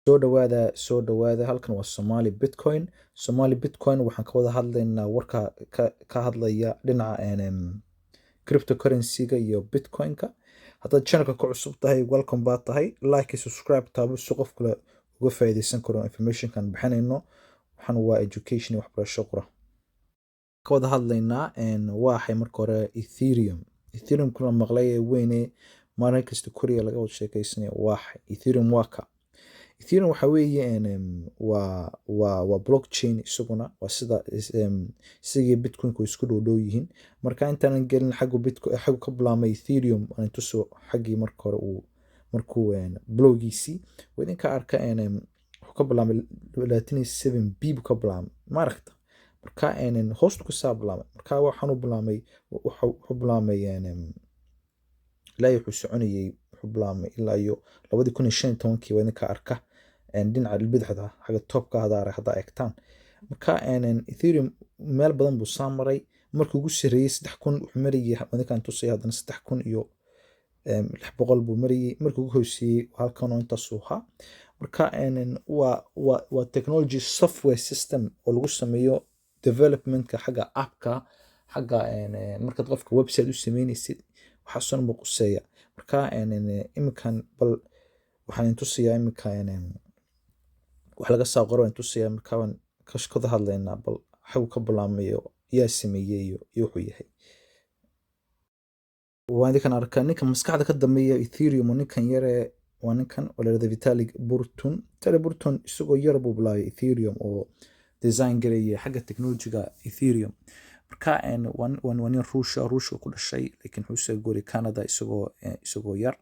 Soo dhawaada, soo dhawaada. Halkan waa Somali Bitcoin. Somali Bitcoin waxaan ka wada hadlaynaa warka ka hadlaya dhinaca cryptocurrency-ga iyo Bitcoin-ka. Haddaad channelka ku cusub tahay, welcome baad tahay. Like iyo subscribe taabo si qof kale uga faa'iidaysan karo information-kan bixinayno. Waxaan waa education iyo waxbarasho qura. Ka wada hadlaynaa waa xay marka hore Ethereum. Ethereum kuna maqlay ee weyne maalin kasta koriya laga wada sheekeysanayo, waa xay Ethereum? Waa ka Ethereum waxa weeye waa blockchain isaguna, waa sida isigii Bitcoin-ku isku dhow dhow yihiin. Marka intaanan gelin xaggu Bitcoin xaggu ka bilaabmay Ethereum, aan tuso xaggii marka hore uu markuu blowgiisii waa idinka arka. Wuxuu ka bilaabmay 27 b buu ka bilaabmay, ma aragta? Marka hoostu ka bilaabmay. Marka waxaan u bilaabmay, wuxuu bilaabmay ilaa iyo wuxuu soconayay, wuxuu bilaabmay ilaa iyo 2015-kii. Waa idinka arka dhinaca bidixda xagga topka haddaa eegtaan. Marka Ethereum meel badan buu soo maray. Markii ugu sarreeyay 3000 wuxuu marayay, idinkaan tusay, haddana 3600 buu marayay. Markii ugu hooseeyey halkan oo intaasuu ahaa. Marka waa technology software system oo lagu sameeyo developmentka xagga appka, xagga markaad qofka website u sameynaysid, waxaasoo dhan buu quseeya. Marka iminkan bal waxaan idin tusayaa iminka wax laga soo qoro waan tusayaa. Marka waan kada hadlaynaa bal xagu ka bilaabmayo, yaa sameeyey iyo wuxuu yahay. Waa idinkan arkaa ninka maskaxda ka dambeeya Ethereum waa ninkan yare, waa ninkan oo la yidhahdo Vitalik Buterin. Vitalik Buterin isagoo yar buu bilaabay Ethereum oo design gareeyay xagga technology-ga Ethereum. Marka waa nin Ruusha, Ruushka ku dhashay, laakiin wuxuu soo guuray Canada isagoo yar.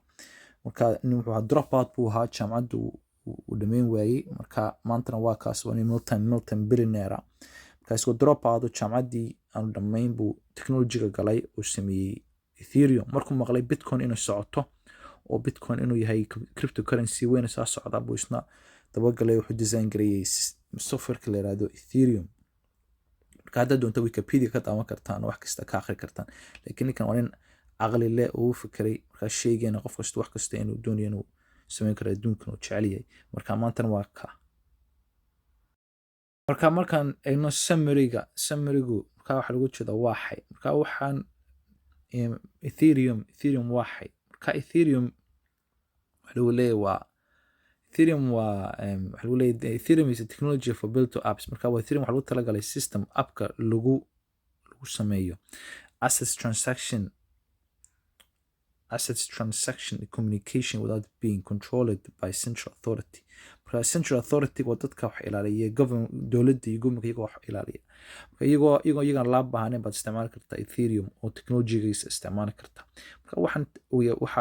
Marka nin wuxuu ahaa drop out buu ahaa, jaamacaddu uu dhameyn waayey. Marka maantana waa kaas, waa nin multi billionaire ah. Marka isagoo drop out oo jaamacaddii aanu dhammayn buu technology-ga galay oo sameeyey Ethereum. Markuu maqlay Bitcoin inay socoto oo Bitcoin inuu yahay cryptocurrency weyn soo socda, buu isna dabagalay, wuxuu design gareeyey softwareka la yiraahdo Ethereum. Marka haddaad doonto Wikipedia ka daawan kartaan oo wax kasta ka akhri kartaan, laakiin ninkan waa nin caqli leh oo u fikiray. Markaa sheegayna qof kasta wax kasta inuu doonayo inuu samayn karo adduunkan uu jecel yahay. Marka maantana waa ka marka markaan eegno summary-ga, summary-gu marka waxaa lagu jeedaa waa xay. Marka waxaan Ethereum waa xay? Marka Ethereum waxa lagu leeyahay waa Ethereum waa waxa lagu leeyahay Ethereum is a technology for built to apps. Marka waa Ethereum waxaa lagu talagalay system appka lagu sameeyo assets transaction communication without being controlled by central authority. Marka central authority waa dadka wax ilaaliya, government, dowladda iyo government iyagoo wax ilaaliya. Marka iyagoo iyagaan laa baahnayn baad isticmaali kartaa Ethereum oo technologygiisa isticmaali kartaa. Marka waxaan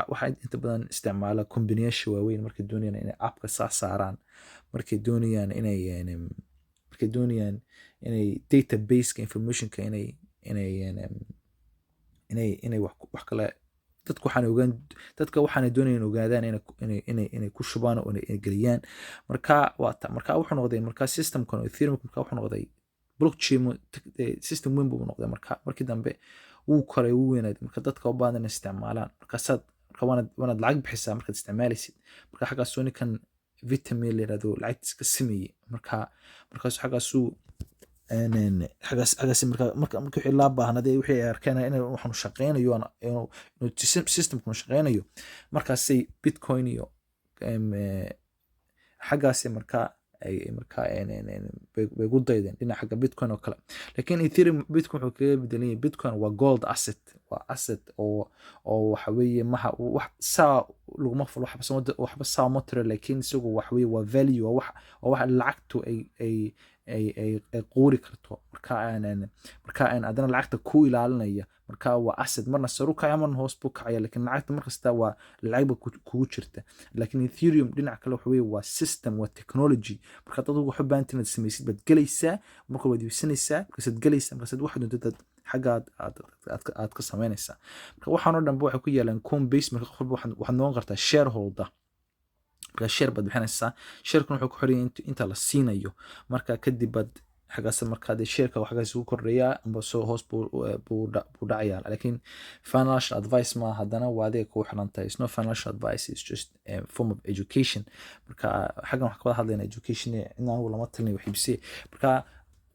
waxa inta badan isticmaala companiyaasha waaweyn markay doonayaan inay appka saa saaraan, markay doonayaan inay databaseka informationka inay wax kale dadku waxaan ogaan, dadka waxaanay doonayaan ogaadaan inay ku shubaan oo inay geliyaan. Marka waa ta marka wuxuu noqday, marka systemkan oo Ethereum marka wuxuu noqday blockchain system weyn buu noqday. Marka markii dambe wuu koray, wuu weynaaday. Marka dadka u baahan inay isticmaalaan, markaasaad marka waanaad lacag bixisaa markaad isticmaalaysid. Marka xaggaasuu ninkan Vitalik la yirahdo lacagtiis ka sameeyey. Marka markaasuu xaggaasuu xaggaas marka wixii laa baahnaday, wixii ay arkeen inay waxaanu shaqeynayo, inuu systemkanu shaqeynayo, markaasay Bitcoin iyo xaggaasi marka ay marka bay ku daydeen dhinaca xagga Bitcoin oo kale. Laakiin Ethereum Bitcoin wuxuu kaga bedelan yahay, Bitcoin waa gold asset, waa asset oo waxa weeye maha wax saa laguma falo, waxba saa ma tiro, laakiin isagu waxa weeye waa value, waa wax lacagtu ay quuri karto. Marka aan marka aan adana lacagta ku ilaalinaya. Marka waa asset, marna sare u kacaya, marna hoos buu kacaya, laakiin lacagta markasta waa lacag ba kugu jirta. Laakiin Ethereum dhinaca kale waxa weeye waa system, waa technology. Marka dad wax u baahan inaad samaysid baad gelaysaa, marka waad iibsanaysaa, markaasaad gelaysaa, markaasaad waxaad doontid xagga aad ka samaynaysaa. Marka waxaan oo dhanba waxay ku yaalaan Coinbase. Marka qof walba waxaad noqon kartaa shareholder. Marka share baad bixinaysaa, sharekuna wuxuu ku xiran yahay inta la siinayo. Marka kadib baad Xaggaas markaa dee shareka xaggaas ugu kordhayaa amba soo hoos buu dhacayaa, laakiin financial advice ma haddana waa adiga kugu xiran tahay. It's no financial advice, it's just a form of education. Marka xaggan waxaan ka wada hadlayna education, cidna anigu lama talinayo wax iibsiye. Marka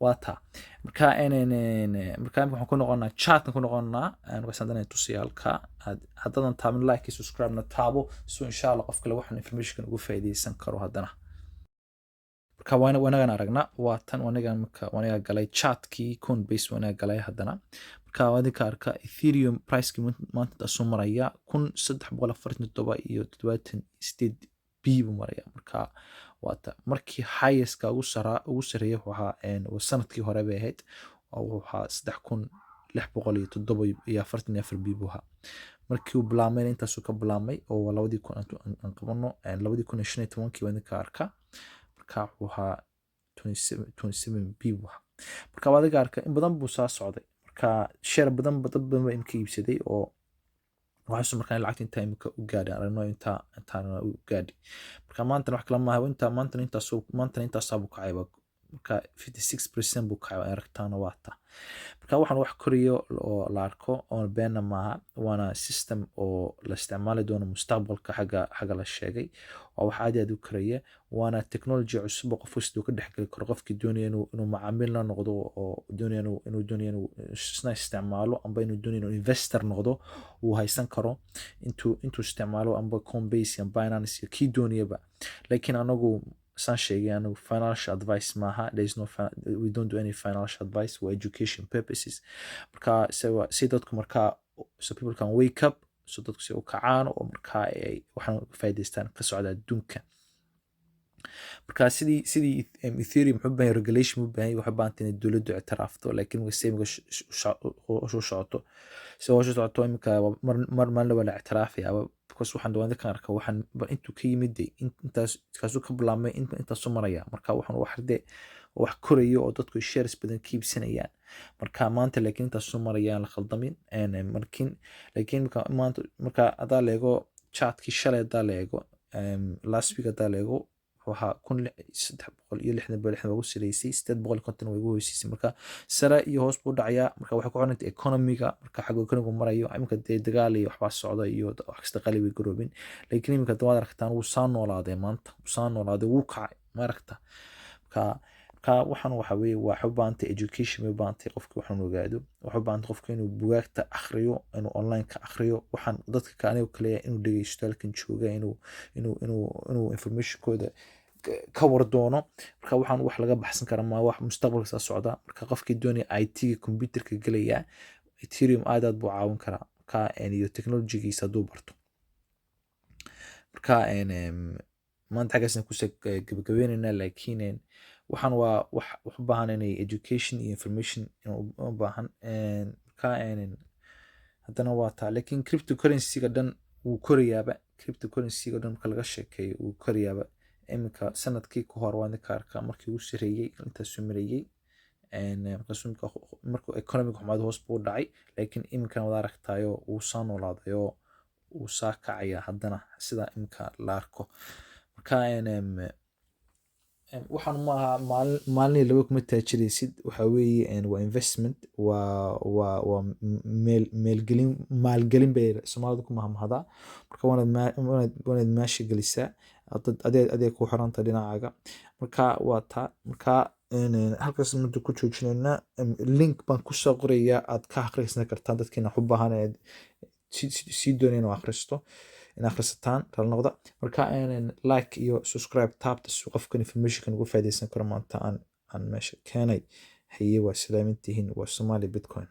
waa taa. Marka marka imika waxaan ku noqonaa chartkan ku noqonaa. Markaas haddana tusiya halka aad haddadan taabin like iyo subscribe na taabo, so insha Allah qof kale waxaan informationkan ugu faa'iidaysan karo haddana. Marka waana wanagan aragna, waa tan wanagan. Marka wanaga galay chartkii Coinbase, wanaga galay haddana. Marka adinka arka Ethereum pricekii maanta intaasuu maraya, 1347.78 b buu maraya. Marka waata markii highestka ugu sareeya wuxuu ahaa waa sanadkii hore bay ahayd, oo wuxuu ahaa 3607.44 b buu ahaa. Markii uu bilaabmayna intaasuu ka bilaabmay, oo waa labadii kun aan qabano, 2015-kii waa idinka arka. Marka wuxuu ahaa 27 b buu ahaa. Marka waa adiga arka, in badan buu saa socday. Marka share badan, dad badan baa imika iibsaday, oo waxaasu markaa lacagta intaa imika u gaadhay aragno, intaa intaana u gaadhi. Marka maantana wax kale maaha, intaa maantana intaasuu, maantana intaasaabuu kacayba. Marka 56% buu kacay, aragtaana waa taa. Marka waxaan wax koriyo oo la arko oon beenna maaha, waana system oo la isticmaali doono mustaqbalka. Xagga la sheegay waa wax aad iyo aad u koraya, waana technology cusub oo qof kasta uu ka dhexgeli karo. Qofkii doonaya inuu macaamiil la noqdo, oo doonaya inuu doonaya inuu isna isticmaalo, amba inuu doonayo inuu investor noqdo, uu haysan karo intuu isticmaalo, amba Coinbase iyo Binance iyo kii doonayaba. Laakiin anagu saan sheegay, anagu financial advice maaha. There is no we don't do any financial advice, waa education purposes. Marka si dadku markaa, so people can wake up, so dadku si u kacaan oo markaa ay waxaan uga faa'iidaystaan ka socda adduunka. Marka sidii Ethereum wuxuu u baahan yahay regulation, u baahan yahay, waxay u baahan tahay inay dowladdu ictiraafto. Laakiin marka si imika howshu socoto, si howshu socoto imika, mar maalin waa la ictiraafayaa, because waxaan dhawaan kan arka waxaan bal intuu ka yimid de intaas kaasuu ka bilaabmay, intaasuu maraya. Marka waxaan wax de wax korayo oo dadku shares badan ka iibsanayaan. Marka maanta laakiin intaasuu maraya, aan la khaldamin. Markin laakiin marka maanta, marka haddaa la eego chartkii shalay, haddaa la eego last week, haddaa la eego, wuxuu ahaa 6360 ba lixdan ugu sareysay, 850 way ugu hooseysay. Marka sare iyo hoos buu dhacayaa. Marka waxay ku xirantay economiga, marka xagga economiga marayo. Iminka dee dagaal iyo waxbaa socda iyo wax kasta qali way garoobin, laakiin iminka waad aragtaan, wuu saa noolaaday maanta, wuu saa noolaaday, wuu kacay, ma aragta? Marka waxaan waxa weeye waxay u baahantay education bay u baahantay, qofki waxaan ogaado. Waxay u baahantay qofka inuu bugaagta akhriyo, inuu online ka akhriyo waxaan dadka ka aniga kaleeya, inuu dhegeysto halkan jooga, inuu informationkooda ka war doono. Marka waxaan wax laga baxsan kara ma wax mustaqbalka saa socda. Marka qofkii doonaya IT-ga, computerka gelaya, Ethereum aad aad buu caawin karaa, marka iyo technologygiisa hadduu barto. Marka maanta xaggaasna kusoo gabagabeyneynaa, laakiin waxaan waa wax u baahan inay education iyo information u baahan. Marka haddana waa taa. Laakiin cryptocurrency-ga dhan wuu korayaaba. Cryptocurrency-ga dhan marka laga sheekeeyo, wuu korayaaba. Iminka sanadkii ka hor waa ninka arkaa markii ugu sareeyey intaasuu marayey. Markaasuu markuu economic xumaad hoos buu dhacay, laakiin iminkana wada aragtaayo, wuu soo noolaaday oo wuu saa kacaya haddana sida iminka la arko. Marka waxaan maaha maalin maalin laba kuma taajiraysid. Waxa weeye waa investment, waa meel maalgelin, maalgelin bay Soomaalidu ku mahmahdaa. Marka waanaad maasha gelisaa dad adee ku xiranta dhinacaaga. Marka waa taa. Marka halkaas muddo ku joojinaynaa. Link baan kusoo qorayaa aad ka akhrisan kartaan, dadkiina wax u baahan ee sii doonaya inuu akhristo, in akhrisataan rala noqda. Marka like iyo subscribe taabta si qofkan informationkan uga faa'iidaysan karo maanta aan meesha keenay. Haye, waa salaamintihiin, waa Somali Bitcoin.